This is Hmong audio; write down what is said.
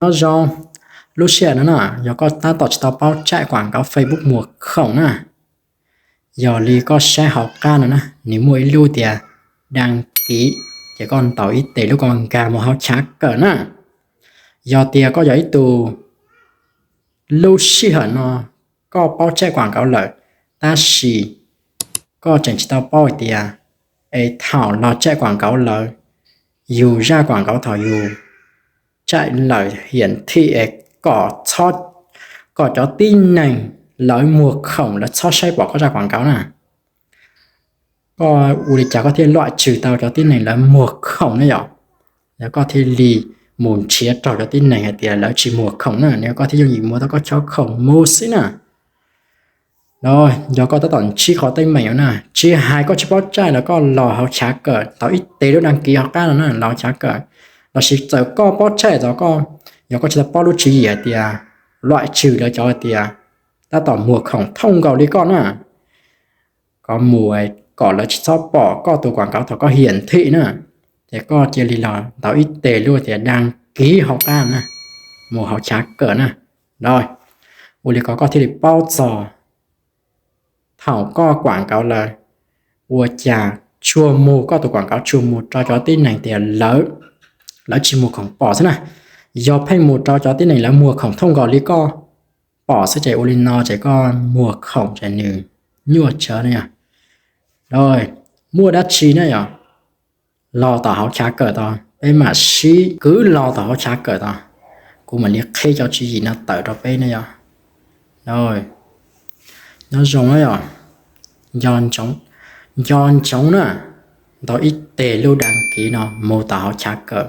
Nyob zoo, lub sij hawm no na, yog koj tab tom tsis tau paub tsaj quảng cáo Facebook muag khoom na, yog li koj saib hauv qab no na, nws muaj ib lub tias đăng ký, ces koj ntaus ib tes lub koj nkag mus hauv chav kawm na. Yog tias koj yog ib tug lub sij hawm no koj paub tsaj quảng cáo lawm, tab sis koj tseem tsis tau paub hais tias es thaum los tsaj quảng cáo lawm, yus zaj quảng cáo thaum yus tsaj lawm hiển thị es kom, kom cov tib neeg lawv muag khoom lawv txhob saib pom koj zaj quảng cáo na. Koj ua li cas koj thiaj loại trừ tau cov tib neeg lawv muag khoom ne yom? Yog koj thiaj li mus nrhiav raug cov tib neeg hais tias lawv tsis muag khoom na, nws koj thiaj yooj yim muag tau koj cov khoom mus xwb na. Yog koj tab tom ntsib qhov teeb meem na, tsis hais koj tsis paub tsaj los koj los hauv chav kawm, tau ib tes lub đăng ký hauv qab no na, los hauv chav kawm. Los sis txawm koj paub tsaj tau koj, yog koj tsis tau paub lub tswv yim hais tias loại trừ lawv cov hais tias tab tom muag khoom thông cầu li koj na, koj mus kom lawv tsis txhob pom koj tus quảng cáo thaum koj hiển thị na, ces koj cia li los ntaus ib tes lub tias đăng ký hauv qab na, mus hauv chav kawm na. Ua li ko koj thiaj li paub txog thaum koj quảng cáo lawm, ua cas tsuas mus, koj tus quảng cáo tsuas mus rau cov tib neeg tias lawv, lawv tsis muag khoom pom xwb na. Yog pheej mus rau cov tib neeg lawv muag khoom thông cầu li koj pom xwb ces ua li no ces koj muag khoom ces nws nyuaj tsawv na yog. Muaj dab tsi na yog, los tom hauv chav kawm tau, peb mam sib kwv los tom hauv chav kawm tau, kuv mam li qhib cov tswv yim no tawm rau peb na yog. Nyob zoo na yog, nco ntsoov na, ntaus ib tes lub đăng ký no mus tom hauv chav kawm.